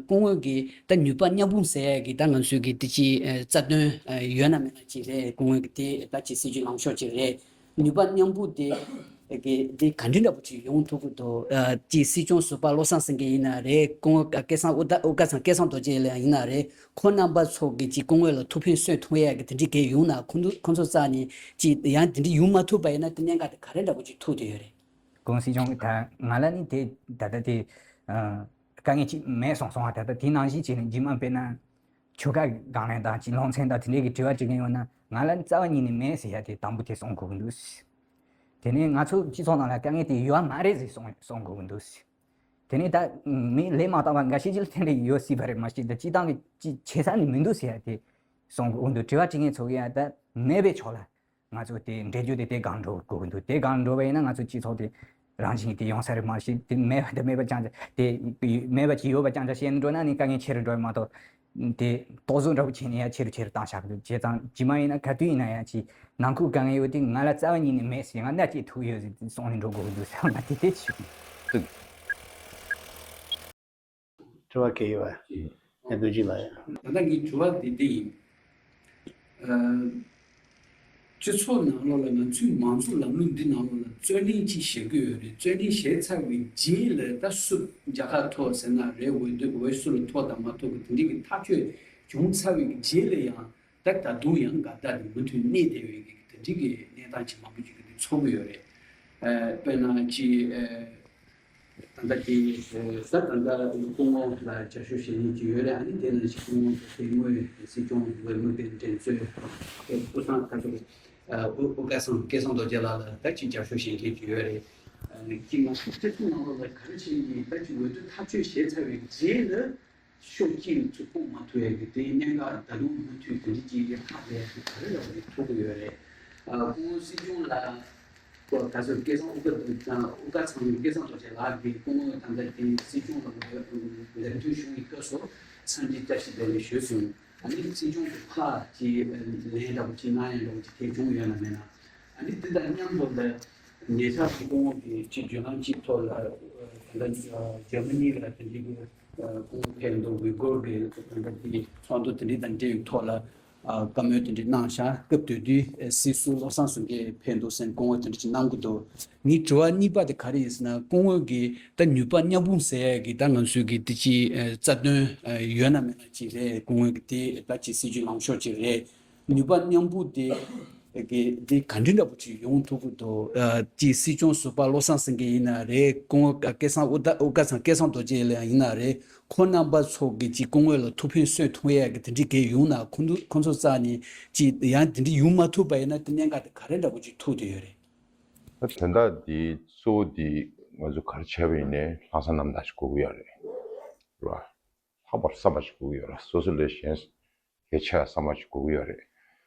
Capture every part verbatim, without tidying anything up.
སྐུ་ངོ་གི་ད་ནུས་པ་མཉམ་སྤུངས་ཟེར་ཡ་གི་ད་ང་ཚོའི་གི་དེ་ཅི་ཨ་རྩ་དོན་ཨ་ཡོད་ན་མེད་ན་ཅིག་རེད། སྐུ་ངོ་གི་དེ་ད་ཅི་སྲིད་ཇུས་ལངས་ཕྱོགས་ཅིག་རེད། ནུས་པ་མཉམ་སྤུངས་དེ་གི་དེ་ག་འདྲ་འདྲ་པོ་ཅིག་ཡོང་ཐུབ་ཀྱི་འདུག་ཨ་ཅི་སྲིད་སྐྱོང་ཟུར་པ་བློ་བཟང་སེང་གེ་ཡིན་ན་རེད། སྐུ་ངོ་སྐལ་བཟང་ཨུ་ད་ཨུ་སྐལ་བཟང་སྐལ་བཟང་རྡོ་རྗེ་ལ་ཡིན་ན་རེད། ཁོང་རྣམ་པ་ཚོ་གི་ཅིག་སྐུ་ངོ་ལ་ཐུགས་ཕན་གསོས་ཐུབ་ཡ་གི་དེ་འདྲ་གལ་ཡོང་ན་ཁོང་ཚོ་ཁོང་ཚོ་རྩ་ནས་ཅིག་ཡང་དེ་འདྲ་ཡོང་མ་ཐུབ་པ་ཡིན་ན་དེ་གནད་འགག་དེ་ག་རེ་འདྲ་པོ་ཅིག་ཐུག་བསྡད་ཡོད་རེད། ཀུང་སྲིད་སྐྱོང་གི་ད་ང་ལ་ནི་དེ་ད་ལྟ་དེ་ཨ་དཀའ་ངལ་ཅིག་མེད་སོང་སོང་བ། ད་ལྟ་དེ་ནང་བཞིན་བྱས་ནས་རྗེས་མ་དཔེར་ན་ཆོལ་ཁ་གང་ལེན་དང་ཅིག་སློང་ཚན་དང་དེ་འདྲའི་གི་དྲི་བ་དྲི་མཁན་ཡོད་ན་ང་ལ་རྩ་བ་ཉིད་ནས་མེད་ཟེར་ཡ་དེ་དང་པོ་དེ་གསུང་དགོས་ཀྱི་འདུག་དེ་ནས་ང་ཚོ་སྤྱི་ཚོགས་ནང་ལ་དཀའ་ངལ་དེ་ཡོད་མ་རེད་ཟེར་གསུང་གསུང་དགོས་ཀྱི་འདུག་དེ་ནས་ད་མི་ལས་མ་བཏང་བ་འགའ་ཤས་ཅིག་ལ་དེ་འདྲ་ཡོད་སྲིད་པ་རེད། མ་གཞི་ད་སྤྱི་བཏང་གི་ཅིག་བྱེད་ས་ནི་མི་འདུག་ཟེར་ཡ་དེ་གསུང་དགོས་ཀྱི་འདུག་དྲི་བ་དྲི་མཁན་ཚོ་གི་ཡ་ད་མེད་པའི་ཕྱོགས་ལ། ང་ཚོ་དེ་འགྲེལ་བརྗོད་དེ་དེ་སྒང་འགྲོ་དགོས་ཀྱི་འདུག་དེ་སྒང་འགྲོ་བ་ཡིན་ན་ང་ཚོ་སྤྱི་ཚོགས་དེ་རང་བཞིན་གྱིས་དེ་ཡོང་ས་རེད། མ་གཞི་དེ་མེད་པ་དེ་མེད་པ་རྐྱང་རྐྱང་དེ་མེད་པ་ཅིག་ཡོད་པ་རྐྱང་རྐྱང་བཤད་ནས་འགྲོ་ན་ནི་དཀའ་ངལ་ཆེ་རུ་འགྲོ་བ་མ་གཏོགས། དེ་རྟོག་བཟོ་འདྲ་པོ་བྱས་ནས་ཡང་ཆེ་རུ་ཆེ་རུ་བཏང་བཞག་གི་འདུག་བྱས་ཙང་རྗེས་མ་ཡིན་ན་ག་དུས་ཡིན་ན་ཡང་ཅིག་ནང་ཁུལ་དཀའ་ངལ་ཡོད་དེ་ང་ལ་རྩ་བ་ཉིད་ནས་མེད་ཟེར། ང་མནའ་སྐྱེལ་ཐུབ་ཡོད་ཟེར་གསུང་ནས་འགྲོ་དགོས་ཀྱི་འདུག་ཟེར་བ་ང་དེ་དེ་ཆེ་གི་འདུག་དྲི་བ་གལ་ཡོད་པ། ཡ་རྡོ་རྗེ་ལགས་ཡ། ད་ལྟ་ངའི་དྲི་བ་འདི་འདི་ཡིན། ཨ། སྤྱི་ཚོགས་ནང་ལོགས་ལ་ང་ཚོའི་མང་གཙོ་ལམ་ལུགས་འདི་ནང་ལོགས་ལ་རྩོད་གླེང་ཅིག་བྱེད་ཀྱི་ཡོད་རེད། རྩོད་གླེང་བྱས་ཚར་བའི་རྗེས་ལ་ད་སུ་རྒྱལ་ཁ་ཐོབ་ཟེར་ན་རེད། འོས་བསྡུ་འོས་སུ་ལ་ཐོབ་དང་མ་ཐོབ་ཀྱི་དེ་འདྲའི་གི་ཐག་གཅོད་བྱུང་ཚར་བའི་རྗེས་ལ་ཡང་ད་ད་དུང་ཡང་འགལ་ཟླ་དེ་མུ་མཐུད་གནས་བསྡད་པའི་གི་དེ་འདྲའི་གི་གནས་སྟངས་ཅིག་མང་པོ་ཅིག་གི་དེ་ཚོར་གྱི་ཡོད་རེད། ཨ། དཔེར་ན་ཅིག་ཨ། ད་ལྟ་དེ་ད་ད་ལྟ་སྐུ་ངོ་ལ་བསྐྱར་ཞུ་བྱེད་མཁན་ཅིག་ཡོད་རེད། ཨ་ནི་དེ་ནང་བཞིན་སྐུ་ངོ་དེ་སྔོན་སྲིད་སྐྱོང་འོས་མི་དེ་འགྲན་རྩོད་སྐུ་ཐང་ཁ་ཐུག་ཨ་ཨུ་ཨུ་སྐལ་བཟང་སྐལ་བཟང་རྡོ་རྗེ་ལགས་ལ་ད་ཅིག་བསྐྱར་ཞུ་བྱེད་མཁན་ཅིག་ཡོད་རེད། ཨ་ནི་ཅིག་ང་ཚོ་སྤྱི་ཚོགས་ནང་ལོགས་ལ་ག་རེ་བྱེད་ཡིན་ད་ཅིག་འོས་བསྡུ་ཐག་གཅོད་བྱས་ཚར་བའི་རྗེས་ལ། ཕྱོགས་གཅིག་ནས་ཚུར་སྤུངས་མ་ཐུབ་ཡ་གི་དེའི་གནད་འགག་ད་དུང་མུ་མཐུད་དེ་འདྲ་ཅིག་ཡོད་ཁག་རེད་ཟེར་ག་རེ་ལབ་ནས་ཐུག་གི་ཡོད་རེད། ཨ་སྐུ་ངོ་སྲིད་སྐྱོང་ལ་ཁོ་ད་གཟོད་སྐལ་བཟང་ཨུ་ཀ་དང་ཨུ་ཀ་ཚང་སྐལ་བཟང་རྡོ་རྗེ་ལགས་ཀྱིས་སྐུ་ངོ་ད་ལྟ་དེ་སྲིད་སྐྱོང་ལ་འོས་འདེམས་ཐོན་བྱུང་བའི་སྐབས་སུ་འཚམས་འདྲི་བཀྲ་ཤིས་བདེ་ལེགས་ཞུས་སོང་། ཨ་ནི་སྲིད་སྐྱོང་གི་ཕར་གྱི་ལན་འདྲ་པོ་ཅིག་གནང་ཡ་འདྲ་པོ་ཅིག་དེ་བྱུང་ཡོད་ན་མེད་ན། ཨ་ནི་དེ་དང་མཉམ་དུ་ལ་ཉེ་ཆར་སྐུ་ངོ་གི་ཅིག་བརྒྱུད་ལམ་གཅིག་ཐོག་ལ་ད་ལྟ་འཇར་མ་ནི་ལ་དེ་འདྲའི་གི་སྐུ་ངོ་ཕེབས་འདུག་ཝི་གོར་གི་ད་ལྟ་དེ་ཚོགས་འདུ་དེ་འདྲའི་དང་འབྲེལ་བའི་ཐོག་ལ་བཀའ་མོལ་དེ་འདྲའི་གནང་ཤག་སྐབས་དེ་དུས་སྲིད་ཟུར་བློ་བཟང་སེང་གེ་ཕེབས་འདུག་ཟེར་སྐུ་ངོ་དེ་འདྲ་ཅིག་གནང་གི་འདུག་ངའི་དྲི་བ་གཉིས་པ་དེ་ག་རེ་ཡིན་ཟེར་ན། སྐུ་ངོ་གི་ད་ནུས་པ་མཉམ་སྤུངས་ཟེར་ཡ་གི་ད་ང་ཚོའི་གི་དེ་ཅིག་རྩ་དོན་ཡོད་ན་མེད་ན་ཅིག་རེད། སྐུ་ངོ་གི་དེ་ད་ཅིག་སྲིད་ཇུས་ལངས་ཕྱོགས་ཅིག་རེད། ནུས་པ་མཉམ་སྤུངས་དེ་གི་དེ་ག་འདྲ་འདྲ་པོ་ཅིག་ཡོང་ཐུབ་ཀྱི་འདུག་ཨ་ཅིག་སྲིད་སྐྱོང་ཟུར་པ་བློ་བཟང་སེང་གེ་ཡིན་ན་རེད། སྐུ་ངོ་སྐལ་བཟང་ཨུ་ད་ཨུ་ཀ་ཚང་སྐལ་བཟང་རྡོ་རྗེ་ལགས་ཡིན་ན་རེད། ཁོང་རྣམ་པ་ཚོ་གི་ཅིག་སྐུ་ངོ་ལ་ཐུགས་ཕན་གསོས་ཐུབ་ཡ་གི་དེ་འདྲའི་གལ་ཡོང་ན་ཁོང་ཚོ་ཁོང་ཚོ་རྩ་ནས་ཅིག་ཡང་དེ་འདྲ་ཡོང་མ་ཐུབ་པ་ཡིན་ན་དེ་གནད་འགག་དེ་ག་རེ་འདྲ་པོ་ཅིག་ཐུག་བསྡད་ཡོད་རེད། ད་དོན་དག་འདི་གཙོ་བོ་འདི་ང་ཚོ་ག་རེ་བྱས་པ་ཡིན་ནའི་ལྷག་བསམ་རྣམ་དག་ཅིག་དགོས་ཀྱི་ཡོད་རེད། རེད་བ། ལྷག་པར་བསམ་པ་ཞིག་དགོས་ཀྱི་ཡོད་རེད། སོ་སོ་ལས་གཞན་གལ་ཆེ་བ་བསམ་པ་ཞིག་དགོས་ཀྱི་ཡོད་རེད།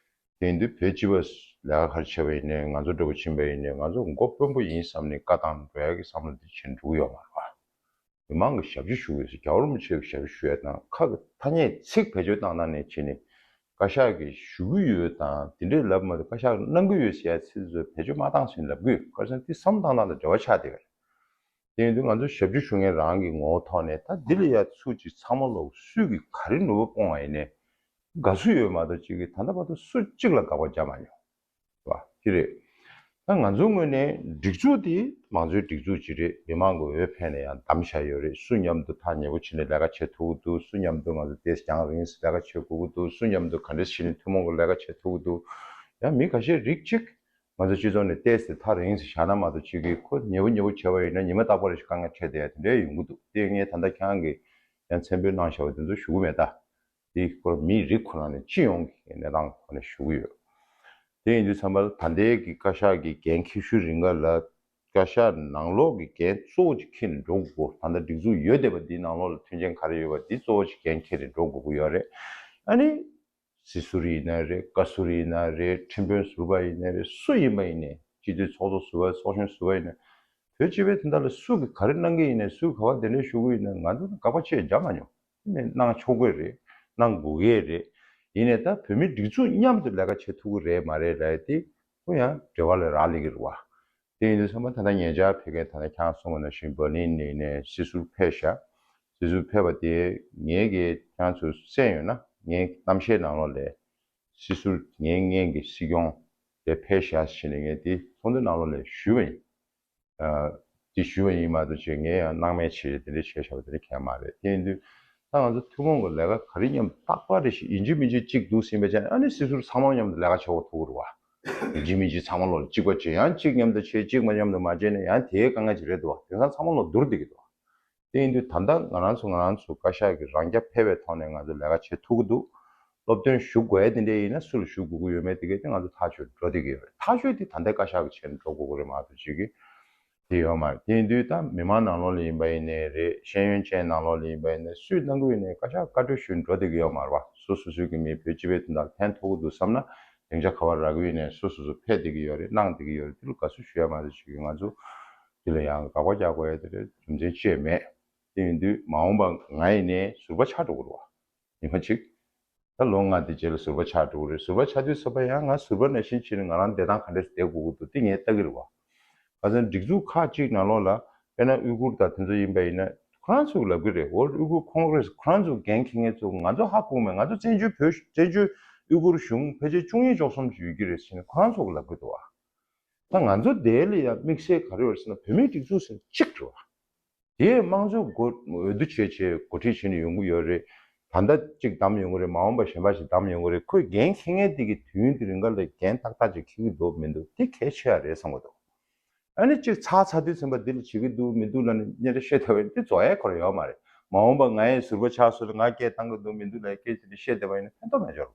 དེ་ཡིན་དུས་བོད་སྤྱི་པ་ལས་ཀ་ག་རེ་བྱས་པ་ཡིན་ནའི་ང་ཚོ་འདྲ་པོ་ཕྱིན་པ་ཡིན་ནའི་ང་ཚོ་མགོ་དཔོན་པོ་ཡིན་བསམ་ནས་བཀའ་བཏང་འགྲོ་ཡ་གི་བསམ་བློ་དེ་བྱེད་འགྲོ་གི་ཡོད་མ་རེད་བ། མི་མང་གི་ཞབས་ཕྱི་ཞུ་གི་ཡོད་ཟེར། རྒྱལ་བ་རིན་པོ་ཆེ་གི་ཞབས་ཕྱི་ཞུ་ཡ་དང་ཁ་གི་ཐ་སྙད་ཚིག་བེད་སྤྱོད་བཏང་སྟངས་ནས་བྱས་ནས་བཀའ་ཤག་གིས་ཞུ་གི་ཡོད་དང་དེ་འདྲས་ལབ་མ་གཏོགས་བཀའ་ཤག་གིས་གནང་གི་ཡོད་ཟེར་ཡ་ཚིག་ཚོ་བེད་སྤྱོད་མ་བཏང་ཟེར་ལབ་གི་ཡོད། ག་རེ་ཟེར་ན་དེ་བསམ་བློ་བཏང་སྟངས་དང་འབྲེལ་བ་ཆགས་བསྡད་ཡོད་རེད། དེ་ཡིན་དུས་ང་ཚོ་ཞབས་ཕྱི་ཞུ་མཁན་རང་གི་ངོ་བོ་ཐོག་ནས་ད་འདི་ལ་ཡ་ཚུར་ཅིག་ཚང་མ་ལོག་སུས་ཀྱིས་ག་རེ་ནུས་པ་སྤུངས་པ་ཡིན་ནའི་དགའ་བསུ་ཡོད་མ་གཏོགས་ཅིག་གིས་ད་ལྟ་བར་དུ་སུ་གཅིག་ལ་དགག་པ་བརྒྱབ་མ་མྱོང་བ་དེ་རེད། ད་ང་ཚོའི་ངོས་ནས་སྒྲིག་འཛུགས་དེ་མང་གཙོའི་སྒྲིག་འཛུགས་ཅིག་རེད། མི་མང་གི་འོས་ཕན་ལ་ཡང་བདམས་བཞག་ཡོད་རེད། སུ་མཉམ་དུ་ཐག་ཉེ་པོ་བྱས་ནས་ལས་ཀ་བྱེད་ཐུབ་ཀྱི་འདུག་སུ་མཉམ་དུ་ང་ཚོ་ཏོག་ཙམ་རྒྱང་རིང་ལས་ཀ་བྱེད་དགོས་ཀྱི་འདུག་སུ་མཉམ་དུ་ག་འདྲས་བྱས་ནས་ཐུན་མོང་གི་ལས་ཀ་བྱེད་ཐུབ་ཀྱི་འདུག་ཡང་མི་ཁ་ཤས་རིགས་གཅིག་ང་ཚོ་སྤྱི་ཚོགས་ནས་ཏོག་ཙམ་ཐག་རིང་ཙམ་བཞག་ན་མ་གཏོགས་ཅིག་གིས་ཁོ་ཉེ་པོ་ཉེ་པོ་བྱས་པ་ཡིན་ན་ཉི་མ་རྟག་པར་ཞིག་དཀའ་ངལ་འཕྲད་བསྡད་ཡ་དེ་འདྲ་ཡོང་གི་འདུག་དེ་ངས་ད་ལྟ་ཁྱེད་རང་གིས་ཡང་མཚན་འབོད་གནང་བཞག་པ་དེ་ཚོ་ཞུ་གི་མེད་ད། དེའི་སྐོར་མིའི་རིགས་ཁོ་རང་ནས་ཅི་ཡོང་གི་གནས་སྟངས་ཁོ་ནས་ཞུ་གི་ཡོད། དེ་ཡིན་དུས་ཙམ་པ་ལ་ད་ལྟའི་གི་བཀའ་ཤག་གི་འགན་འཁྱེར་ཤུལ་རིང་ག་ལ་བཀའ་ཤག་ནང་ལོགས་ཀྱི་འགན་གཙོ་བོ་ཅིག་འཁྱེར་ནས་འགྲོ་དགོས། ད་ལྟ་སྒྲིག་འཛུགས་ཡོད་བསྡད་པ་འདིའི་ནང་ལོགས་ལ་མཐུན་རྐྱེན་ག་རེ་ཡོད་པ་འདི་གཙོ་བོ་ཅིག་འགན་འཁྱེར་ནས་འགྲོ་དགོས་ཀྱི་ཡོད་རེད། ཨ་ནི། སྲིད་ཟུར་ཡིན་ན་རེད། བཀའ་ཟུར་ཡིན་ན་རེད། ཁྲིམས་དཔོན་ཟུར་པ་ཡིན་ན་རེད། སུ་ཡིན་པ་ཡིན་ནའི་སྤྱི་འཐུས་ཚོགས་གཙོ་ཟུར་པ་ཚོགས་གཞོན་ཟུར་པ་ཡིན་ན་བོད་སྤྱི་པའི་དོན་དག་ལ་སུ་གིས་ག་རེ་གནང་གི་ཡིན་ནའི་སུས་ག་པར་གདན་འདྲེན་ཞུ་གི་ཡིན་ན་ང་ཚོ་དགག་པ་ཆེ་བརྒྱབ་མ་མྱོང་། ནས་གནང་ཆོག་གི་རེད། གནང་དགོས་ཀྱི་རེད། ཡིན་ནའི་ད་བོད་མིའི་སྒྲིག་འཛུགས་མཉམ་དུ་ལས་ཀ་བྱེད་ཐུབ་ཀྱི་རེད་མ་རེད་ལབ་ཡ་དེ་ཁོ་ཡང་འབྲེལ་བ་ལ་རག་ལས་ཀྱི་རེད་བ། དེ་ཡིན་དུས་ཙམ་པ་ད་ལྟ་ཉེ་ཆར་ཕ་གིར་ད་ལྟ་ཁྱེད་རང་གསུངས་པ་ནང་བཞིན་འབར་ལིན་ནས་ནས་སྲིད་ཟུར་ཕེབས་ཤག་དེ་ཚོ་ཕེབས་པ་དེ་ངས་ཀྱིས་ཁྱེད་རང་ཚོ་གསན་ཡོད་ན། ངའི་གཏམ་བཤད་ནང་ལོགས་ལ་སྲིད་ཟུར་ངའི་སྔོན་གྱི་སྲིད་སྐྱོང་དེ་ཕེབས་བཞག་ཟེར་ནས་ངས་དེ་ཚོགས་འདུ་ནང་ལོགས་ལ་ཞུས་པ་ཡིན། ཨ། དེ་ཞུས་པ་ཡིན་མ་གཏོགས་ཅིག་ངས་ཡང་སྣང་མེད་བྱས་དེ་འདྲ་བྱས་བཞག་པ་དེ་འདྲ་གང་ཡང་མ་རེད། དེ་ཡིན་དུས་ད་ང་ཚོ་ཐུན་མོང་གི་ལས་ཀ་ག་རེ་མཉམ་རྟག་པར་རེ་ཞིག་ཡིན་གཅིག་མིན་གཅིག་གཅིག་འདུག་ཟིན་པའི་ཆ་ནས། ཨ་ནི་སྲིད་ཟུར་ཚང་མ་མཉམ་དུ་ལས་ཀ་བྱེད་དགོས་ཐུག་གི་རེད་བ། ཡིན་གཅིག་མིན་གཅིག་ཚང་མ་ལོག་གཅིག་པ་བྱེད། ཡང་གཅིག་མཉམ་དུ་བྱེད། གཅིག་མ་མཉམ་དུ་མ་བྱས་ན་ཡང་དེའི་དཀའ་ངལ་ཅིག་རེད་འདུག་བ། དེང་སང་ཚང་མ་ལོག་བསྡུར་བསྡད་ཀྱི་འདུག་བ། དེ་ཡིན་དུས་ད་ལྟ་ང་རང་ཚོ་ང་རང་ཚོ་བཀའ་ཤག་གི་རང་རྐྱ་ཕེབས་པའི་ཐོག་ནས་ང་ཚོ་ལས་ཀ་བྱེད་ཐུབ་ཀྱི་འདུག་སློབ་སྟོན་ཞུ་དགོས་ཡ་དེ་འདྲ་ཡིན་ན་སུ་ལ་ཞུ་དགོས་ཀྱི་ཡོད་མེད་དེ་གས་དེ་ང་ཚོ་ཐག་ཆོད་འགྲོ་བསྡད་ཀྱི་ཡོད་རེད། ཐག་ཆོད་དེ་ད་ལྟའི་བཀའ་ཤག་གི་ཆེད་ནས་འགྲོ་དགོས་ཀྱི་རེད་མ་གཏོགས་ཅིག་གི་དེ་ཡོད་མ་རེད། དེ་ཡིན་དུས་ད་མི་མང་ནང་ལོགས་ལ་ཡིན་པ་ཡིན་ནའི་རེད། ཤེས་ཡོན་ཅན་ནང་ལོགས་ལ་ཡིན་པ་ཡིན་ནའི་སུས་གནང་གི་ཡོད་ནའི་བཀའ་ཤག་བཀའ་འཁྲོལ་ཞུས་འགྲོ་བསྡད་ཀྱི་ཡོད་མ་རེད་བ། སོ་སོ་སོའི་གི་མི་བོད་སྤྱི་པའི་དོན་དག་ལ་ཕན་ཐོགས་ཀྱི་འདུག་བསམ་ན་སྡིངས་ཆ་ག་པར་རག་གི་ཡོད་ནའི་སོ་སོ་སོ་ཕེབས་བསྡད་ཀྱི་ཡོད་རེད། གནང་བསྡད་ཀྱི་ཡོད་རེད། དེ་ལ་དགའ་བསུ་ཞུ་ཡ་མ་གཏོགས་ཅིག་གི་ང་ཚོ་དེ་ལ་ཡང་དགག་པ་རྒྱག་དགོས་ཡ་དེ་རེད་རྒྱུ་མཚན་ཅི་ཡང་མེད། དེ་ཡིན་དུས་མ་འོངས་པ་ང་ཡིན་ནའི་ཟུར་པ་ཆགས་འགྲོ་གི་རེད་བ། ཉི་མ་གཅིག་ད་ལོ་ལྔ་དེ་རྗེས་ལ་ཟུར་པ་ཆགས་འགྲོ་གི་རེད། ཟུར་པ་ཆགས་དུས་ཙམ་པ་ཡང་ང་ཟུར་པ་ནང་བཞིན་བྱས་ནས་ང་རང་བསྡད་སྟངས་ག་འདྲས་བསྡད་དགོས་ཀྱི་འདུག་དེ་ངས་ལྟ་གི་རེད་བ། ཁ་སང་སྒྲིག་འཛུགས་ཁག་ཅིག་ནང་ལོགས་ལ་དཔེར་ན་ཨུ་ཁུར་དང་དེ་ཚོ་ཡིན་པ་ཡིན་ན་ཁོ་རང་ཚོས་ལབ་གི་རེད། World Uyghur Congress ཁོ་རང་ཚོ་འགན་འཁྱེར་མཁན་ཚོ་ང་ཚོ་ཧ་གོ་མེད། ང་ཚོ་བཙན་བྱོལ་བོད་བཙན་བྱོལ་ཨུ་ཁུར་གཞུང་ཕལ་ཆེར་བཅུ་གཉིས་བཅུ་གསུམ་ཅིག་ཡོད་ཀྱི་རེད་ཟེར་ནས་ཁོ་རང་ཚོ་གིས་ལབ་གི་འདུག་བ། ད་ང་ཚོ་དེ་ལ་ཡང་དམིགས་བསལ་ག་རེ་ཡོད་ཟེར་ན་བོད་མིའི་སྒྲིག་འཛུགས་ཟེར་ན་གཅིག་རེད་བ། དེས་དམངས་གཙོའི་སྒོ་འོས་བསྡུ་བྱས་བྱས་འགོ་ཁྲིད་བྱས་ནས་ཡོང་གི་ཡོད་རེད། ད་ལྟ་གཅིག་བདམས་ཡོང་གི་རེད། མ་འོངས་པ་གཞན་པ་ཞིག་བདམས་ཡོང་གི་རེད། ཁོས་འགན་འཁྱེར་མཁན་དེ་གི་དུས་ཡུན་དེ་རིང་ག་ལ་འགན་ཏག་ཏག་ཅིག་འཁྱེར་གྱི་འདུག་མི་འདུག་དེ་གལ་ཆེ་ཡ་རེད་བསམ་གྱི་འདུག་ཨ་ནི་གཅིག་ཚར་ཚར་དུས་ཙམ་པ་འདི་ལ་བྱེད་ཀྱི་འདུག་མི་འདུག་ལབ་ནས་སྙན་སྒྲ་བཤད་ཐུབ་པ་ཡིན་དེ་རྫོགས་ཡ་ཁོ་རང་ཡོད་མ་རེད། མ་འོངས་པ་ང་ཡི་ཟུར་པ་ཆགས་སོང་ལ་ང་སྐད་བཏང་གི་འདུག་མི་འདུག་ལབ་སྐད་ཅིག་དེ་བཤད་བསྡད་པ་ཡིན་ན་ཕན་ཐོགས་མེད་འགྲོ།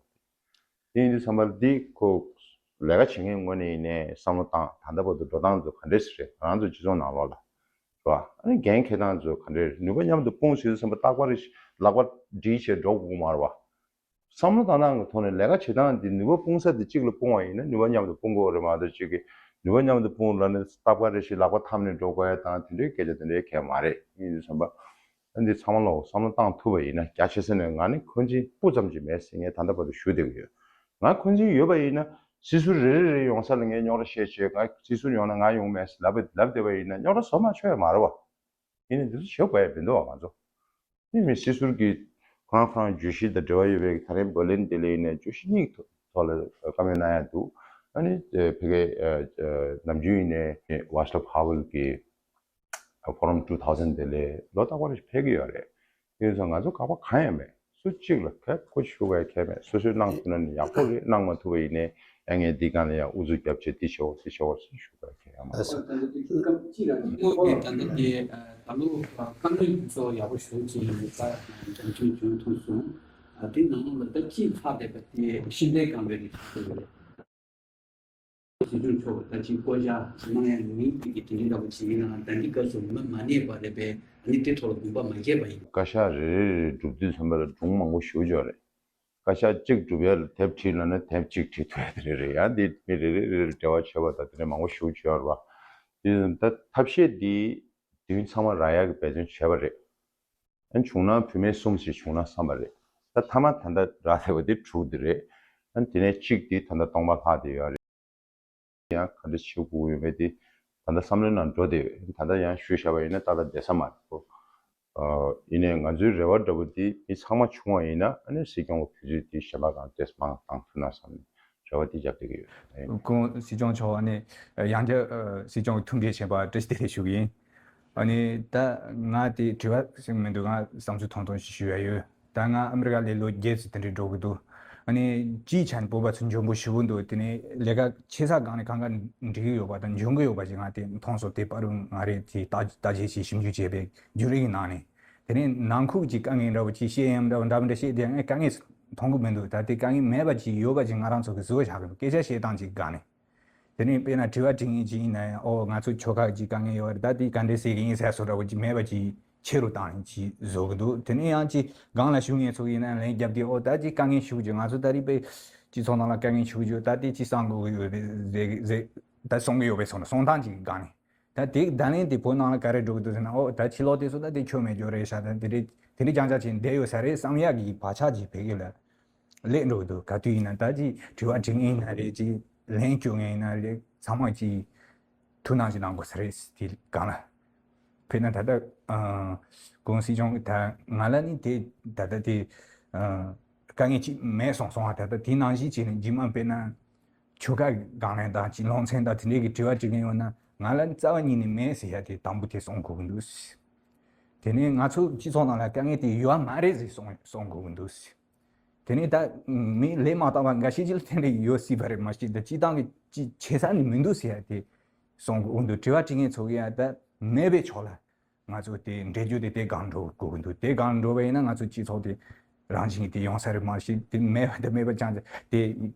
དེ་ཡིན་དུས་ཙམ་པ་ལ་འདི་ཁོ་ལས་ཀ་བྱེད་མཁན་ངོས་ནས་ཡིན་ནའི་བསམ་བློ་བཏང་། ད་ལྟ་བར་དུ་འགྲོ་སྟངས་ཚོ་ག་འདྲས་རེད། ང་རང་ཚོ་སྤྱི་ཚོགས་ནང་ལོགས་ལ་རེད་བ། ཨ་ནི་འགན་འཁྱེར་སྟངས་ཚོ་ག་འདྲས་རེད། ནུས་པ་མཉམ་དུ་སྤུངས་ཟེར་དུས་ཙམ་པ་རྟག་པར་ལག་པ་སྒྲིལ་བྱས་འགྲོ་དགོས་མ་རེད་བ། བསམ་བློ་བཏང་སྟངས་ཀྱི་ཐོག་ནས་ལས་ཀ་བྱེད་སྟངས་འདི་ནུས་པ་སྤུངས་ས་དེ་གཅིག་ལ་སྤུངས་པ་ཡིན་ན་ནུས་པ་མཉམ་དུ་སྤུངས་དགོས་རེད་མ་གཏོགས་གཅིག་གིས་ནུས་པ་མཉམ་དུ་སྤུངས་ལབ་ནས་རྟག་པར་རེ་ཞིག་ལག་པ་འཐམ་ནས་འགྲོ་དགོས་ཡ་དང་དེ་འདྲའི་སྐད་ཆ་དེ་འདྲའི་གང་ཡང་མ་རེད། ཡིན་དུས་ཙམ་པ། ཨ་འདི་ཚང་མ་ལ་བསམ་བློ་བཏང་ཐུབ་པ་ཡིན་ན་རྒྱ་ཆེ་ས་ནས་ང་ནི་འཁོན་འཛིན་སྤུ་ཙམ་ཅིག་མེད་ཟེར་ངས་ད་ལྟ་བར་དུ་ཞུ་བསྡད་ཀྱི་ཡོད། ང་འཁོན་འཛིན་ཡོད་པ་ཡིན་ན་སྲིད་ཟུར་རེ་རེ་རེ་ཡོང་ས་ལ་ངས་རྙོག་དྲ་བཤད་བྱས། ང་སྲིད་ཟུར་ཡོང་ན་ང་ཡོང་མེད་ཟེར་ལབ་ལབ་བསྡད་པ་ཡིན་ན་རྙོག་དྲ་བཟོ་མ་ཆོག་ཡ་མ་རེད་བ། ཡིན་ནའི་འདི་ཚོ་བྱེད་དགོས་ཡ་མི་འདུག་བ། ང་ཚོ་དེ་མིན་སྲིད་ཟུར་གྱི་ཁོ་རང་ཁོ་རང་བརྗོད་གཞི་དང་འབྲེལ་བ་ཡོད་པའི་ད་རིང་བར་ལིན་དེ་ལ་ཡིན་ནའི་བརྗོད་གཞི་གཉིས་ཐོག་ཐོག་ལ་བཀའ་མོལ་གནང་ཡ་འདུག་ཨ་ནི་ཕ་གི་ནམ་རྒྱུན་ཡིན་ནའི་ཝ་ཤ་ལ་ཕ་ཝེལ་གྱི་Forum two thousand དེ་ལས་ལོ་རྟག་པར་ཕེབས་ཀྱི་ཡོད་རེད། དེ་ཡིན་ཙང་ང་ཚོ་དགག་པ་གང་ཡང་མེད། སུ་གཅིག་ལ་ཁ་ཁོ་ཞུ་བའི་ཁྱད་མེད། སོ་སོས་གནང་ཐུབ་ན་ནི་ཡག་པོ་རེད། གནང་མ་ཐུབ་པ་ཡིན་ནའི་ཡང་ངས་འདི་སྒང་ལ་ཡང་ཨུ་ཚུགས་རྒྱབ་བྱས་འདི་བྱེད་འོ་ཟི་བྱེད་འོ་ཟེར་ཞུ་བའི་ཁྱད་ཡང་མ་རེད། ད་ལྟ་དེ་ད་ལྟ་དེ་ད་ལོ་བཀའ་མོལ་ཚོ་ཡག་པོ་ཞེ་པོ་ཅིག་ཡིན་པ་འགྲེམས་སྟོན་བྱུང་ཐུབ་སོང་། དེ་ནང་ལོགས་ལ་ད་ཅིག་ཚགས་བསྡད་པ་དེ་ཤེས་ལྡན་རྐང་པའི་རིགས་ཚགས་བསྡད་པ་རེད། སྲིད་སྐྱོང་མཆོག་ད་ཅིག་བསྐོ་བཞག་གནང་ཡ་མིན་པའི་གི་དེ་འདྲའི་འདྲ་པོ་ཅིག་ཡིན་ན་ད་འདི་སྐབས་སུ་མི་མ་གནས་པ་རེད་པས། ཨ་ནི་དེ་ཐོག་ལ་དགོངས་པ་མ་བཞེས་པ་ཡིན། བཀའ་ཤག་རེ་རེ་རེ་སྒྲུབ་དུས་ཙམ་པ་ལ་སྒྲུང་མང་པོ་ཞེ་པོ་ཅིག་ཡོད་རེད། བཀའ་ཤག་གཅིག་སྒྲུབ་ཡ་ལ་དེབ་བྲིས་ལབ་ན་དེབ་གཅིག་བྲིས་ཐུབ་ཡ་དེ་རེད་རེད། ཡང་དེ་མི་རེ་རེ་རེ་རེ་འབྲེལ་བ་བྱས་པ་དང་དེ་འདྲ་མང་པོ་ཞེ་པོ་ཅིག་ཡོད་རེད་བ། དེ་ད་ཐབས་ཤེས་འདི་དུས་ཚང་མ་རག་ཡ་གི་འབད་བརྩོན་བྱས་པ་རེད། ཨ་ནི་བྱུང་ན་བུད་མེད་གསུམ་ཞིག་བྱུང་ན་བསམ་པ་རེད། ད་མཐའ་མ་ད་ལྟ་རག་བསྡད་པ་དེ་དྲུག་དེ་རེད། ཨ་ནི་དེ་ནས་གཅིག་དེ་ད་ལྟ་སྟོང་པ་ལྷག་བསྡད་ཡོད་རེད། ཡང་ག་འདྲ་བྱེད་དགོས་ཡོད་མེད་དེ་ད་ལྟ་བསམ་བློའི་ནང་འགྲོ་བསྡད་ཡོད། ད་ལྟ་ཡང་ཞུས་བཞག་པ་ཡིན་ན་ཏག་ཏག་བསྡད་ས་མ་རེད་གོ། ཨ། ཡིན་ནའི་ང་ཚོའི་རེ་བ་འདྲ་པོ་དེ་མི་ཚང་མ་བྱུང་བ་ཡིན་ན་ཨ་ནི་སྲིད་སྐྱོང་གི་བུ་ཚུལ་དེ་གཞན་པ་གང་ཏོག་ཙམ་མང་བཏང་ཐུབ་ན་བསམ་ནས་རེ་བ་དེ་རྒྱབ་བསྡད་ཀྱི་ཡོད། ཁོང་སྲིད་སྐྱོང་མཆོག་ཨ་ནི་ཡང་བསྐྱར་ཨ་སྲིད་སྐྱོང་གི་ཐུགས་འགན་བཞེས་པར་བཀྲ་ཤིས་བདེ་ལེགས་ཞུ་གི་ཡིན། ཨ་ནི་ད་ང་དེ་དྲི་བ་ཞིག་མི་འདུག་ང་བསམ་ཚུལ་ཐུང་ཐུང་ཞིག་ཞུ་ཡ་ཡོད། ད་ང་ཨ་མི་རི་ཀ་ལ་ལོ་བརྒྱད་ཙམ་དེ་འདྲའི་འགྲོ་གི་འདུག་ཨ་ནི་སྤྱིའི་ཆ་ནས་བོད་པ་ཚོ་འཇོན་པོ་ཞེ་པོ་འདུག་དེ་ནས་ལས་ཀ་ཆེ་ས་སྒང་ནས་གང་ག་འགྲིག་གི་ཡོད་པ་དང་འཇོན་གི་ཡོད་པ་ཞིག་ང་དེ་མཐོང་སོང་། དེ་བར་དུ་ང་རེ་དེ་བརྟག་བརྟག་དཔྱད་བྱས་ཞིབ་འཇུག་བྱས་པའི་བརྒྱུད་རིམ་གྱི་ནང་ནས། དེ་ནས་ནང་ཁུལ་གྱི་དཀའ་ངལ་འདྲ་པོ་ཅིག་བཤད་ཡམ་འདྲ་པོ་འདྲ་པོ་འདྲ་བཤད་དེ་ངས་དཀའ་ངལ་མཐོང་གི་མི་འདུག་ད་དེ་དཀའ་ངལ་མེད་པ་ཅིག་ཡོད་པ་ཅིག་ང་རང་ཚོ་གི་བཟོ་བཞག་གི་འདུག་སྐད་ཆ་བཤད་སྟངས་ཅིག་སྒང་ནས། དེ་ནས་དཔེར་ན་དྲི་བ་དྲི་མཁན་ཅིག་ཡིན་ན་ཡང་ཨོ་ང་ཚོ་ཆོལ་ཁ་ཅིག་དཀའ་ངལ་ཡོད་རེད། ད་དེ་ག་འདྲས་ཟེར་གི་ཡིན་ཟེར་སོགས་འདྲ་པོ་ཅིག་མེད་པ་ཅིག་ཆེ་རུ་བཏང་ནས་ཅིག་བཟོ་གི་འདུག་དེ་ནས་ཡང་ཅིག་སྒང་ལ་བཞུགས་མཁན་ཚོ་ཡིན་ན་ལན་རྒྱབ་དེ་ཨོ་ད་ཅིག་དཀའ་ངལ་ཞུགས་རྒྱུ། ང་ཚོ་ད་རེས་པའི་སྤྱི་ཚོགས་ནང་ལ་དཀའ་ངལ་ཞུགས་རྒྱུ་ད་དེ་ཅིག་གསང་དགོས་ཀྱི་ཡོད་རེད་ཟེར་གི་ཟེར་ད་གསུང་གི་ཡོད་པའི་ཚོགས་ནས་གསུང་སྟངས་ཅིག་གི་སྒང་ནས། ད་དེ་བརྡ་ལན་དེ་བོད་ནང་ལ་ག་རེ་འགྲོ་གི་འདུག་ཟེར་ན། ཨོ་ད་ཕྱི་ལོགས་དེ་ཚོ་ད་དེ་ཆོ་མེད་འགྱོ་རེད་ཤག་ད་དེ་རེད། དེ་འདྲ་རྐྱང་རྐྱང་བྱས་བསྡད་ཡོད་ས་རེད་བསམ་ཡག་གི་བག་ཆགས་ཅིག་བོད་སྐད་ལ་སླེབས་འགྲོ་གི་འདུག་ག་དུས་ཡིན་ན་ད་ཅིག་དྲི་བ་དྲི་མཁན་ཡིན་ན་རེད། ཅིག་ལན་སྐྱོན་མཁན་ཡིན་ན་རེད། ཚང་མ་ཅིག་ཐུགས་སྣང་ཅིག་གནང་དགོས་ས་རེད། དེ་སྒང་ལ། དཔེར་ན་ད་ལྟ་ཨ་གོང་སྲིད་སྐྱོང་གིས་ད་ང་ལ་ནི་དེ་ད་ལྟ་དེ་ཨ་དཀའ་ངལ་ཅིག་མེད་སོང་སོང་བ། ད་ལྟ་དེ་ནང་བཞིན་བྱས་ནས་རྗེས་མ་དཔེར་ན་ཆོལ་ཁ་སྒང་ལས་དང་ཅིག་ལུང་ཚན་དང་དེ་འདྲའི་གི་དྲི་བ་དྲི་མཁན་ཡོད་ན་ང་ལ་ནི་རྩ་བ་ཉིད་ནས་མེད་ཟེར་ཡ་དེ་དང་པོ་དེ་གསུང་དགོས་ཀྱི་འདུག་དེ་ནས་ང་ཚོ་སྤྱི་ཚོགས་ནང་ལ་དཀའ་ངལ་དེ་ཡོད་མ་རེད་ཟེར་གསུང་གསུང་དགོས་ཀྱི་འདུག་དེ་ནས་ད་མི་ལས་མ་བཏང་བ་འགའ་ཤས་ཅིག་ལ་དེ་འདྲ་ཡོད་སྲིད་པ་རེད། མ་གཞི་ད་སྤྱི་བཏང་གི་ཅི་བྱེད་ས་ནི་མི་འདུག་ཟེར་ཡ་དེ་གསུང་གི་འོང་འདུག་དྲི་བ་དྲི་མཁན་ཚོ་གི་ཡ་ད་མེད་པའི་ཕྱོགས་ལ་ང་ཚོ་དེ་འགྲེལ་བརྗོད་དེ་དེ་སྒང་འགྲོ་དགོས་ཀྱི་འདུག་དེ་སྒང་འགྲོ་བ་ཡིན་ན་ང་ཚོ་སྤྱི་ཚོགས་དེ་རང་བཞིན་གྱིས་དེ་ཡོང་ས་རེད། མ་གཞི་དེ་མེད་པ་དེ་མེད་པ་རྐྱང་རྐྱང་དེ་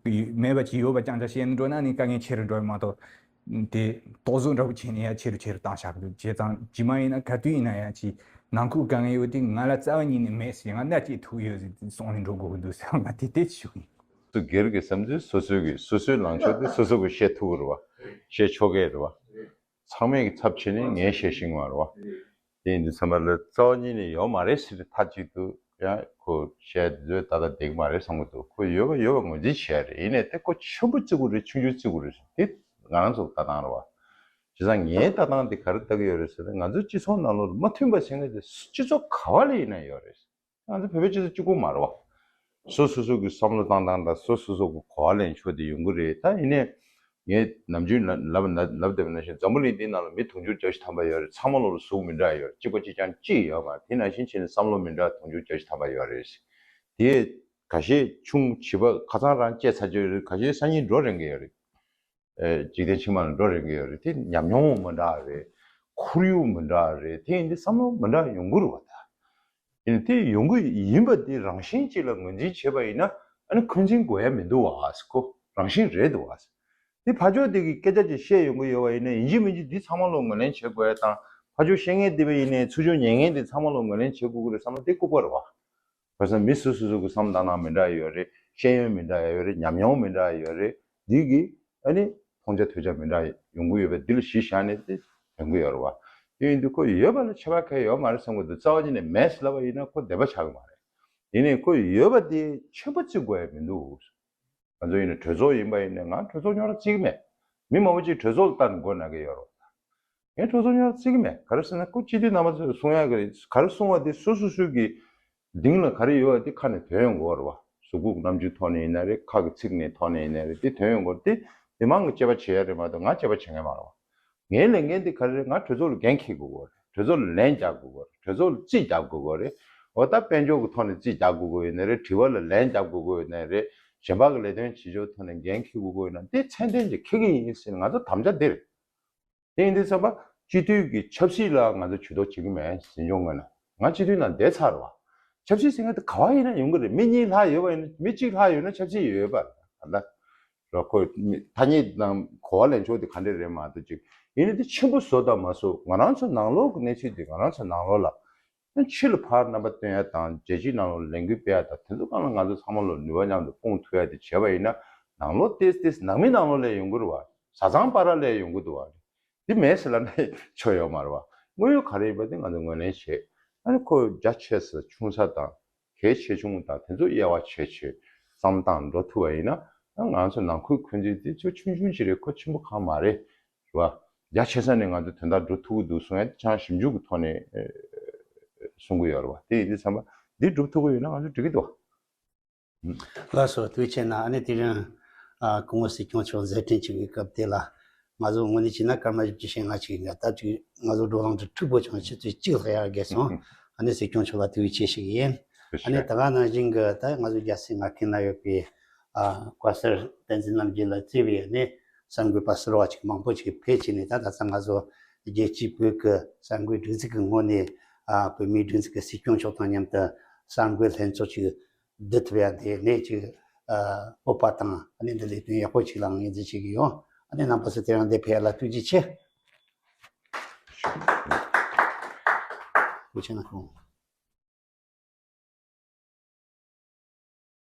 མེད་པ་ཅིག་ཡོད་པ་རྐྱང་རྐྱང་བཤད་ནས་འགྲོ་ན་ནི་དཀའ་ངལ་ཆེ་རུ་འགྲོ་བ་མ་གཏོགས། དེ་རྟོག་བཟོ་འདྲ་པོ་བྱས་ནས་ཡ་ཆེ་རུ་ཆེ་རུ་བཏང་བཞག་གི་འདུག་བྱས་ཙང་རྗེས་མ་ཡིན་ན་ག་དུས་ཡིན་ན་ཡང་ཅིག་ནང་ཁུལ་དཀའ་ངལ་ཡོད་དེ་ང་ལ་རྩ་བ་ཉིད་ནས་མེད་ཟེར། ང་མནའ་སྐྱེལ་ཐུབ་ཡོད་ཟེར་གསུང་ནས་འགྲོ་དགོས་ཀྱི་འདུག་ཟེར། ང་དེ་དེ་ཞུ་གི་ཡིན། སུ་སྒེར་གྱི་བསམ་ཚུལ་སོ་སོའི་གི་སོ་སོའི་ལངས་ཕྱོགས་དེ་སོ་སོ་གི་བཤད་ཐུབ་ཀྱི་རེད་བ། བཤད་ཆོག་གི་རེད་བ། ཚང་མས་ཀྱི་ཚབ་བྱས་ནས་ངས་བཤད་ཤེས་ཀྱི་མ་རེད་བ། དེ་ཡིན་དུས་ཚང་མ་ལ་རྩ་བ་ཉིད་ནས་ཡོད་མ་རེད་ཟེར་ཏེ་མཐའ་གཅིག་ཏུ་ཡང་ཁོ་བཤད་དེ་ཚོས་ད་ལྟ་བསྡད་ཀྱི་མ་རེད་བསམ་གྱི་འདུག་ཁོ་ཡོད་པ་ཡོད་པ་ངོས་འཛིན་བྱས་རེད། ཡིན་ནའི་དེ་ཁོ་ཆེན་པོ་བརྩི་དགོས་རེད། ཆུང་ཆུང་བརྩི་དགོས་རེད་ཟེར། དེ་ང་རང་ཚོ་ལྟ་སྟངས་རེད་བ། བྱས་ཙང་ངའི་ལྟ་སྟངས་དེ་ག་རེ་ལྟ་གི་ཡོད་རེད་ཟེར་ན། ང་ཚོའི་སྤྱི་ཚོགས་ནང་ལོགས་ལ་མ་མཐུན་པ་བྱེད་མཁན་དེ་སྤྱི་ཚོགས་ག་བ་ལ་ཡིན་ན་ཡོད་རེད། ང་ཚོ་བོད་པའི་སྤྱི་ཚོགས་གཅིག་པོ་མ་རེད་བ། སོ་སོ་སོ་གི་བསམ་བློ་བཏང་སྟངས་དང་སོ་སོ་སོ་གི་གོ་བ་ལེན་ཕྱོགས་དེ་ཡོང་གི་རེད། ད་ཡིན་ནའི་ངས་ནམ་རྒྱུན་ལབ་ལབ་ལབ་བསྡད་པ་ནང་བཞིན་འཛམ་བུ་གླིང་འདིའི་ནང་ལ་མི་དུང་ཕྱུར་བརྒྱད་ཅུ་ཐམ་པ་ཡོད་རེད། ཚང་མ་ལོག་ལ་གཟུགས་མི་འདྲ་ཡོད་རེད། གཅིག་པ་གཅིག་རྐྱང་གཅིག་ཡོད་མ་རེད། དེ་ནང་བཞིན་བྱས་ནས་བསམ་བློ་མི་འདྲ་དུང་ཕྱུར་བརྒྱད་ཅུ་ཐམ་པ་ཡོད་རེད། དེ་ཁ་ཤས་ཆུང་བྱིས་པ་ཁ་སང་རང་སྐྱེས་ཚར་གྱི་ཡོད་རེད། ཁ་ཤས་སང་ཉིན་འགྲོ་རན་གྱི་ཡོད་རེད། འཇིག་རྟེན་ཕྱི་མ་ལ་འགྲོ་རན་གྱི་ཡོད་རེད། དེ་ཉམས་མྱོང་མི་འདྲ་རེད། ཁོར་ཡུག་མི་འདྲ་རེད། དེ་ཡིན་དུས་བསམ་བློ་མི་འདྲ་ཡོང་གི་རེད་བ། ད་ཡིན་དེ་ཡོང་གི་ཡིན་པ་དེ་རང་བཞིན་གཅིག་ལ་ངོས་འཛིན་བྱས་པ་ཡིན་ན་ཨ་ནི་འཁོན་འཛིན་དགོས་ཡ་མི་འདུག་བ་ཟེར། ཁོ་རང་བཞིན་རེད་འདུག་བ་ཟེར། དེ་ཕར་ཕྱོགས་དེ་གི་སྐད་ཆ་ཅིག་བཤད་ཡོང་གི་ཡོད་པ་ཡིན་ན་ཡིན་གཅིག་མིན་གཅིག་འདི་ཚང་མ་ལོ་ངོས་ལེན་བྱེད་དགོས་ཡ་དང་ཕར་ཕྱོགས་བཤད་མཁན་དེ་བ་ཡིན་ནའི་ཚུར་ཕྱོགས་ཉན་མཁན་དེ་ཚང་མ་ལོ་ངོས་ལེན་བྱེད་དགོས་ཀྱི་རེད་བསམ་ན་དེ་ལྐུགས་པ་རེད་བ། བྱས་ཙང་མི་སོ་སོ་སོ་གི་བསམ་བློ་བཏང་སྟངས་མི་འདྲ་ཡོད་རེད། ཤེས་ཡོན་མི་འདྲ་ཡོད་རེད། ཉམས་མྱོང་མི་འདྲ་ཡོད་རེད། འདི་གིས་ཨ་ནི་མཐོང་རྒྱ་ཐོས་རྒྱ་མི་འདྲ་ཡོང་གི་ཡོད་པ་འདི་ལ་གཞི་བཞག་ནས་དེ་ཡོང་གི་ཡོད་རེད་བ། དེ་ཡིན་དུས་ཁོ་ཡོད་པ་ལ་ཁྱད་པར་གང་ཡང་ཡོད་མ་རེད་བསམ་གི་འདུག་རྩ་བ་ཉིད་ནས་མེད་ཟེར་ལབ་པ་ཡིན་ན་ཁོ་བདེན་པ་ཆགས་ཀྱི་མ་རེད། ཡིན་ནའི་ཁོ་ཡོད་པ་དེ་ཆེན་པོ་བརྩི་དགོས་ཡ་མི་འདུག་ང་ཚོ་ཡིན་ན་གྲོས་ཚོགས་ཡིན་པ་ཡིན་ན་ང་གྲོས་ཚོགས་ཉོ་ར་བརྩི་གི་མེད། མི་མང་པོ་ཅིག་གྲོས་ཚོགས་ལ་ལྟ་ནས་མགོ་ན་གི་ཡོད་རེད། ངས་གྲོས་ཚོགས་ཉོ་ར་བརྩི་གི་མེད། ག་རེ་ཟེར་ན་ཁོ་སྤྱི་འཐུས་རྣམ་པ་ཚོས་གསུང་ཡག་གི་རེད། ག་རེ་གསུང་བ་དེ་སོ་སོ་སོ་གི་གདིང་ལ་ག་རེ་ཡོད་པ་དེ་ཁ་ནས་ཐོན་ཡོང་གི་ཡོད་རེད་བ། གཟུགས་པོ་རྣམ་འགྱུར་ཐོག་ནས་ཡིན་ན་རེད། ཁ་གི་ཚིག་ནས་ཐོག་ནས་ཡིན་ན་རེད། དེ་ཐོན་ཡོང་གི་ཡོད་རེད། དེ་མི་མང་གི་དཔྱད་པ་བྱེད་ཡ་རེད་མ་གཏོགས་ང་དཔྱད་པ་བྱེད་མཁན་མ་རེད་བ། ངའི་ལས་འགན་དེ་ག་རེ་རེད། ང་གྲོས་ཚོགས་ལ་འགན་འཁྱེར་དགོས་ཀྱི་ཡོད་རེད། གྲོས་ཚོགས་ལ་ལན་རྒྱག་དགོས་ཀྱི་ཡོད་རེད། གྲོས་ཚོགས་ལ་རྩིས་རྒྱག་དགོས་ཀྱི་ཡོད་རེད། འོ་ད་དཔལ་འབྱོར་གྱི་ཐོག་ནས་རྩིས་རྒྱག་དགོས་ཀྱི་ཡོད་ན་རེད། དྲི་བ་ལ་ལན་རྒྱག་དགོས་ཀྱི་ཡོད་ན་རེད། གཞན་པ་གི་ལས་དོན་བྱེད་ཕྱོགས་ཐོག་ནས་འགན་འཁྱེར་དགོས་ཀྱི་ཡོད་ན་དེ་ཚད་ལྡན་ཅིག་འཁྱེར་གྱི་ཡིན་ཟེར་ནས་ང་ཚོ་དམ་བཅའ་དེ་རེད། དེ་ཡིན་དུས་ཙམ་པ་སྤྱི་འཐུས་ཀྱི་ཆབ་སྲིད་ལ་ང་ཚོ་ཇུས་གཏོགས་བྱེད་ཀྱི་མེད། འཛིན་སྐྱོང་ངོས་ནས་ང་སྤྱི་འཐུས་ནང་བསྡད་ཚར་བ། ཆབ་སྲིད་ཟེར་མཁན་དེ་ག་བ་ཡིན་ན་ཡོང་གི་རེད། མི་གཉིས་ལྷག་ཡོད་པ་ཡིན་ན། མི་གཅིག་ལྷག་ཡོད་ན་ཆབ་སྲིད་ཡོད་པ་རེད། ད་ལྟ་རོ་ཁོ་ཐ་སྙད་ནང་གོ་བ་ལེན་ཕྱོགས་དེ་ག་འདྲ་རེད་མ་གཏོགས་ཅིག་ཡིན་ན་དེ་ཆེན་པོ་བཟོ་དང་མ་བཟོ་ང་རང་ཚོ་ནང་ལོགས་ཀྱི་གནས་ཚུལ་དེ་ང་རང་ཚོ་ནང་ལོགས་ལ་ཕྱི་ལ་ཕར་རྣམ་པ་སྟོན་ཡ་དང་རྒྱལ་སྤྱིའི་ནང་ལོགས་ལ་ལས་འགུལ་སྤེལ་ཡ་དང་དེ་ཚོ་སྒང་ལ་ང་ཚོ་ཚང་མ་ལོ་ནུས་པ་མཉམ་དུ་སྤུངས་ཐུབ་ཡ་དེ་བྱས་པ་ཡིན་ན་ནང་ལོགས་ཏེས་ཏེས་ནང་མི་ནང་ལོགས་ལ་ཡོང་གི་རེད་བ། བཟའ་ཚང་བར་ལ་ཡོང་གི་འདུག་བ། དེ་མེད་ཟེར་ལབ་ན་ཆོ་ཡོད་མ་རེད་བ། དངོས་ཡོད་ག་རེ་ཡིན་པ་དེ་ང་ཚོ་ངོས་ལེན་བྱེད། ཨ་ནི་ཁོ་རྒྱ་ཆེ་ས་ཆུང་ས་དང་གལ་ཆེ་ཆུང་དང་དེ་ཚོ་དབྱེ་བ་ཕྱེ་ཕྱེ་བསམ་བཏང་འགྲོ་ཐུབ་པ་ཡིན་ན་ང་ཚོ་ནང་ཁུལ་འཁོན་འཛིན་དེ་ཚོ་ཆུང་ཆུང་ཞིག་རེད། ཁོ་ཆེན་པོ་གང་མ་རེད། རེད་བ། རྒྱ་ཆེ་ས་ནས་ང་ཚོ་དོན་དག་འགྲུབ་ཐུབ་ཀྱི་འདུག་གསུང་ཡ་དེ་ཅང་ཞིབ་འཇུག་གི་ཐོག་ནས་གསུང་གི་ཡོད་རེད་བ། དེ་ཡིན་དུས་ཙམ་པ་འདི་འགྲུབ་ཐུབ་ཀྱི་ཡོད་ན་ང་ཚོ་འགྲིག་གི་འདུག་བ། ལགས་སོ། ཐུགས་རྗེ་ཆེ་གནང་། ཨ་ནི་དེ་རིང་ཨ་སྐུ་ངོ་སྲིད་སྐྱོང་མཆོག་མཛད་འཕྲིན་བྱུང་བའི་སྐབས་དེ་ལ་ང་ཚོ་དངོས་གནས་བྱས་ན་སྐར་མ་བཞི་བཅུ་ཞེ་ལྔ་ཅིག་ཡིན་ན་ད་ཅིག་ང་ཚོ་བགྲོ་གླེང་དེ་འཁྲུག་པོ་བྱུང་། ཆུ་ཚོད་གཅིག་ལྷག་ཡར་བརྒལ་སོང་། ཨ་ནི་སྲིད་སྐྱོང་མཆོག་ལ་ཐུགས་རྗེ་ཆེ་ཞུ་གི་ཡིན། ཨ་ནི་ད་ག་ནང་བཞིན་གྱི་ད་ང་ཚོ་རྒྱལ་སའི་མངའ་ཁུལ་ན་ཡོད་པའི་ཨ་བཀའ་ཟུར་བསྟན་འཛིན་རྣམ་རྒྱལ་ལགས་གཙོས་པའི་ཨ་ནི་གསར་འགོད་པ་ཟུར་པ་ཅིག་མང་པོ་ཅིག་ཕེབས་བྱས་ནས་ད་ད་ལྟ་ང་ཚོ་རྒྱལ་སྤྱིའི་བོད་ཀྱི་གསར་འགོད་སྒྲིག་འཛུགས་ཀྱི་ངོས་ནས་ཨ་བོད་མིའི་སྒྲིག་འཛུགས་ཀྱི་སྲིད་སྐྱོང་མཆོག་དང་མཉམ་དུ་གསར་འགོད་ལྷན་ཚོགས་ཅིག་བསྡུ་ཐུབ་ཡ་དེ་ནས་ཅིག་ཨ་སྤོབས་པ་དང་ཨ་ནི་འདི་ལས་དོན་ཡག་པོ་ཅིག་ལ་ངོས་འཛིན་བྱེད་ཀྱི་ཡོད། ཨ་ནི་རྣམ་པ་ཚོ་དེ་རིང་འདིར་ཕེབས་ཡ་ལ་ཐུགས་རྗེ་ཆེ། ཐུགས་རྗེ་གནང་།